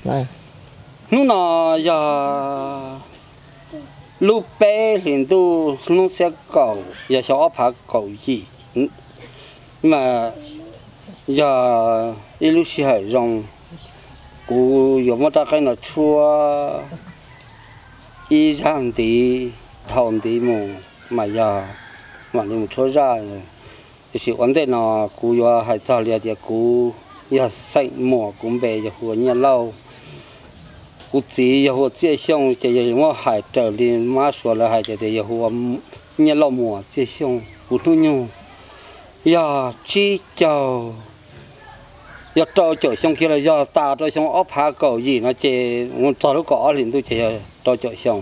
Hnub no yog lub peb hlis ntuj hnub xiab kaum, yog xyoo ob phav kaum yim, mas yog ib lub sij hawm zoo. Kuv yuav muab rab qeej no tshuab ib zaj ntiv dhau ntiv mus, mas yog mam li mus tshuab zaj. Tiam sis ua ntej no kuv yuav hais txog li hais tias kuv yog xeem Muas, kuv npe yog hu ua Nyiaj Lauj. Kuv txiv yog hu ua Txiaj Xyooj, ces yog muab hais raws li mab suav lawv hais tias yog hu ua Nyiaj Lauj Muas Txiaj Xyooj. Kuv hnub nyoog yog tsib caug, yog rau caum xyoo kiag los yog tas rau xyoo ob phav kaum yim no ces mus txog lub kaum ob hlis ntuj ces yog rau caum xyoo.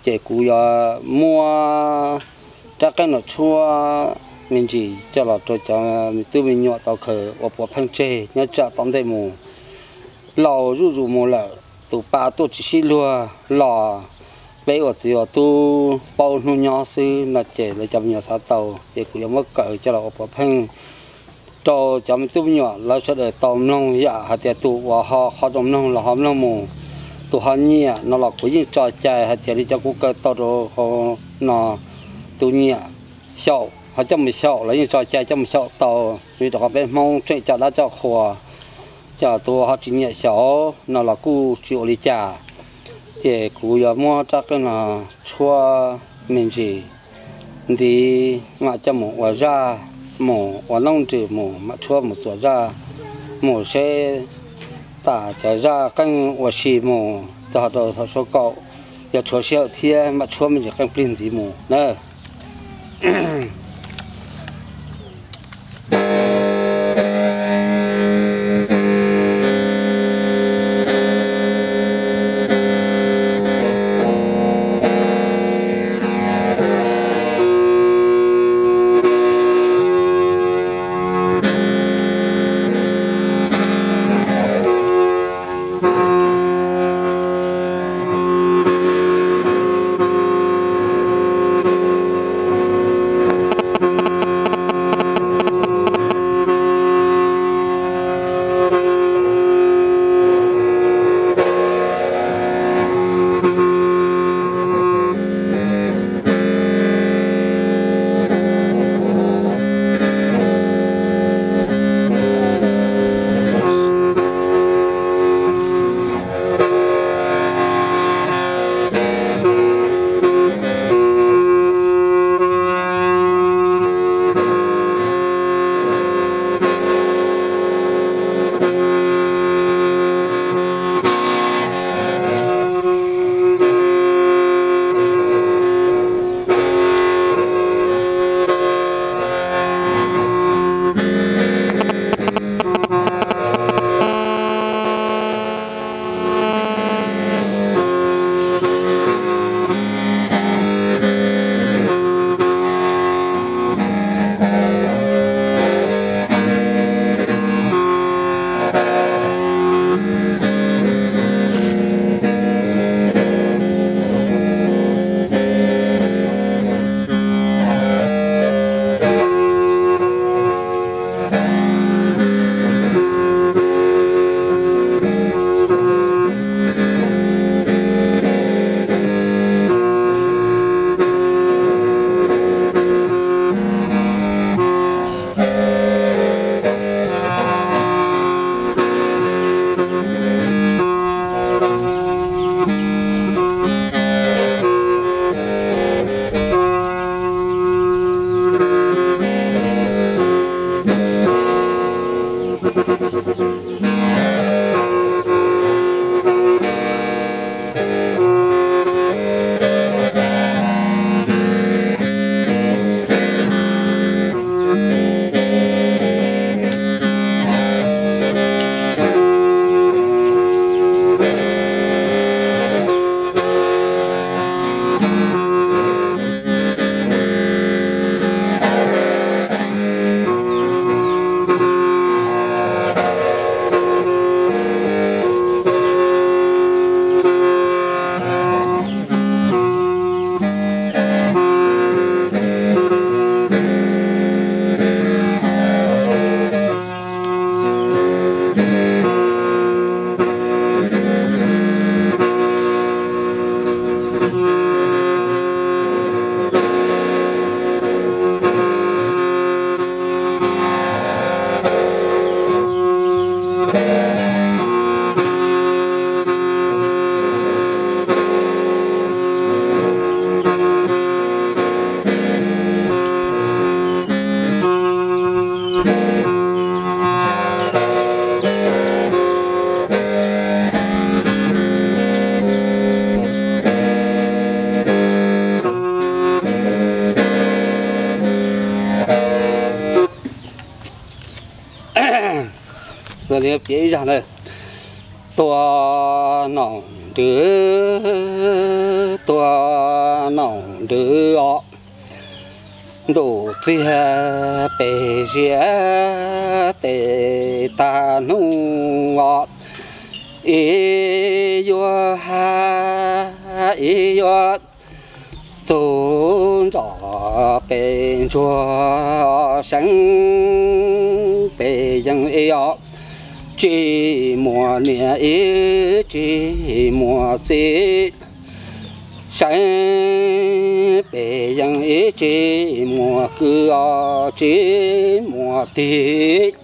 Ces kuv yuav muab rab qeej no tshuab me ntsis coj los rau cov me tub me nyuam tau khaws ua puav pheej tseg nyob tsam tom ntej mus. Laus zuj zus mus lawm, tus pa tuaj tsis sib luag los peb ua txiv ua tub paub hnub nyob xwb no ces lawv cov me nyuam xav tau, ces kuv yuav muab khaws coj los ua puav pheej rau cov me tub me nyuam lawv sawv daws tau mloog, yam hais tias tus uas ho qhov zoo mloog los ho mloog mus, tus ho nyiam no los kuv yeej tso cai hais tias li cov kuv kaw tau rau hauv no, tus nyiam xyaum ho coj mus xyaum los yeej tso cai coj mus xyaum tau, vim rau qhov peb Hmoob tseem coj dab coj qhua, cov tus ho tsis nyiam xyaum no los kuj tsis ua li cas. Ces kuv yuav muab rab qeej no tshuab me ntsis ntiv mam coj mus ua zaj, mus ua noob nrws mus mam tshuab mus txuas zaj, mus seb tas cov zaj qeej ua si mus txog rau thaum suab kaum, yog tshuav sij hawm thiab mam tshuab me ntsis qeej plig ntxiv mus na. Piav ib zaj ntawd. Tuag noom ntws, tuag noom ntws os, ntuj txiag pes ziab tes tag hnub os, ib yuav hab ib yuav txug nrog pes ntsuag seev pes yees ib os, tsis muaj niam ib tsis muaj txiv, seev pes yees ib tsis muaj kwv os tsis muaj tij,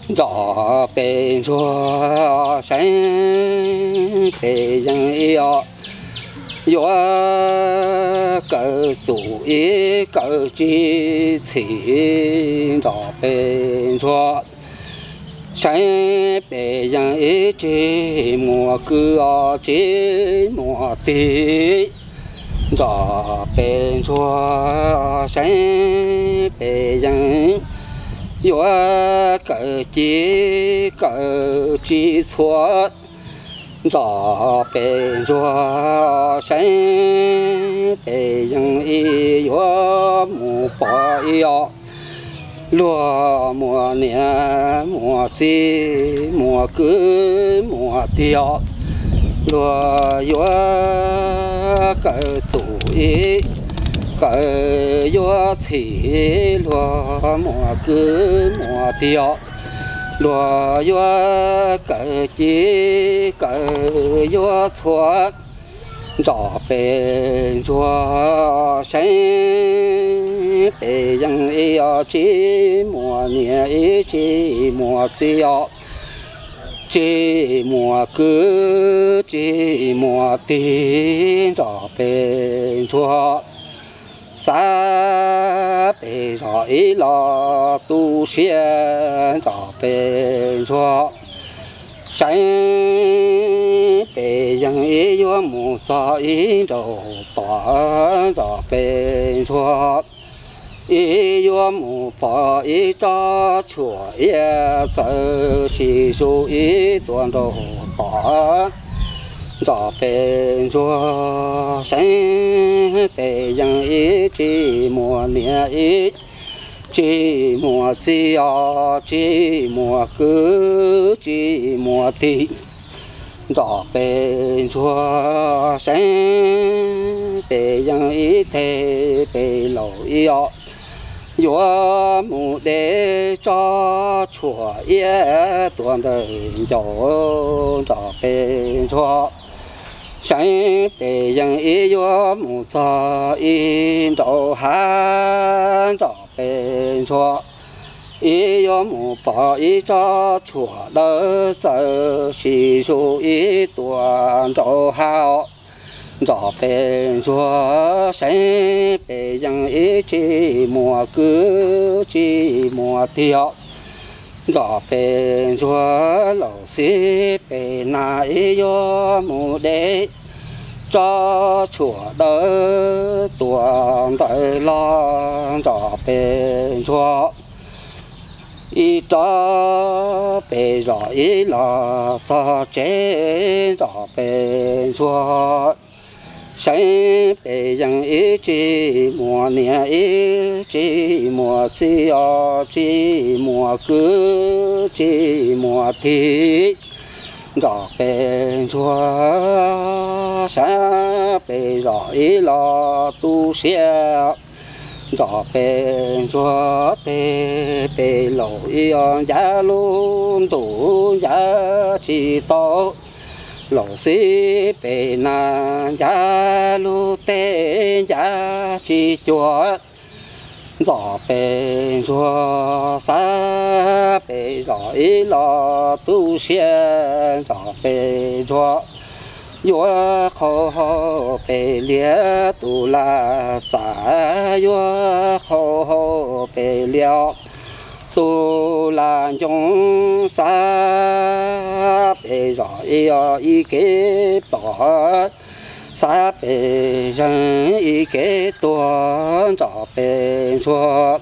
nrog pes ntsuag seev pes yees ib os, yuav kawm txuj ib kawm tsis txhim, nrog pes ntsuag seev pes yees ib tsis muaj kwv os tsis muaj tij, nrog pes ntsuag seev pes yees, yuav kawm ci kawm tsis txhua, nrog pes ntsuag seev pes yees ib yuav mus pom ib os, luag muaj niam muaj txiv muaj kwv muaj tij os, luag yuav kawm txuj ib kawm yuav txhim, luag muaj kwv muaj tij os, luag yuav kawm ci kawm yuav txhua, nrog pes ntsuag seev pes yees ib os, tsis muaj niam ib tsis muaj txiv os, tsis muaj kwv tsis muaj tij, nrog pes ntsuag xav pes zog ib los tu siab, nrog pes ntsuag seev pes yees ib yuav mus txog ib nraud tod, nrog pes ntsuag ib yuav mus pom ib tsob tshuaj iab txawm sis zus ib tuam nraud tod, nrog pes ntsuag seev pes yees ib tsis muaj niam ib tsis muaj txiv os, tsis muaj kwv tsis muaj tij, nrog pes ntsuag seev pes yees ib teg pes laus ib os, yuav mus de tsob tshuaj iab tuaj ntawm ncauj, nrog pes ntsuag seev pes yees ib yuav mus txog ib nraud hav, nrog pes ntsuag ib yuav mus pom ib tsob tshuaj dawb txawv sis zus ib tuam nraud hav, nrog pes ntsuag seev pes yees ib tsis muaj kwv tsis muaj tij os, nrog pes ntsuag laus xib pes nas ib yuav mus de tsob tshuaj dawb tuaj ntawm los, nrog pes ntsuag ib rov pes zog ib los txog tsev, nrog pes ntsuag seev pes yees ib tsis muaj niam ib tsis muaj txiv os, tsis muaj kwv tsis muaj tij, nrog pes ntsuag sab pes zog ib los tu siab, nrog pes ntsuag teg pes laus ib os, ncav lub ntuj ncav tsis tau, laus xib pes nas ncav lub teb ncav tsis cuag, nrog pes ntsuag sab pes zog ib los tu siab, nrog pes ntsuag yuav qhau hau pes lias, tus lam txam yuav qhau hau pes lias, tus lam ncoo sab pes zog ib os, ib kev ploj sab pes zeeg, ib kev tuag nrog pes ntsuag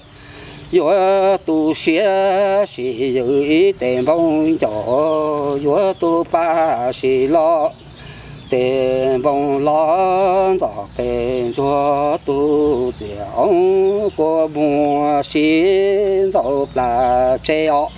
Yuav tu siab sim yws ib tes npoo ncov, yuav tu paj sim los tes npoo los, ntxom qe ntsuag tu txiam oob kua muag sib ntxaus plas tse os.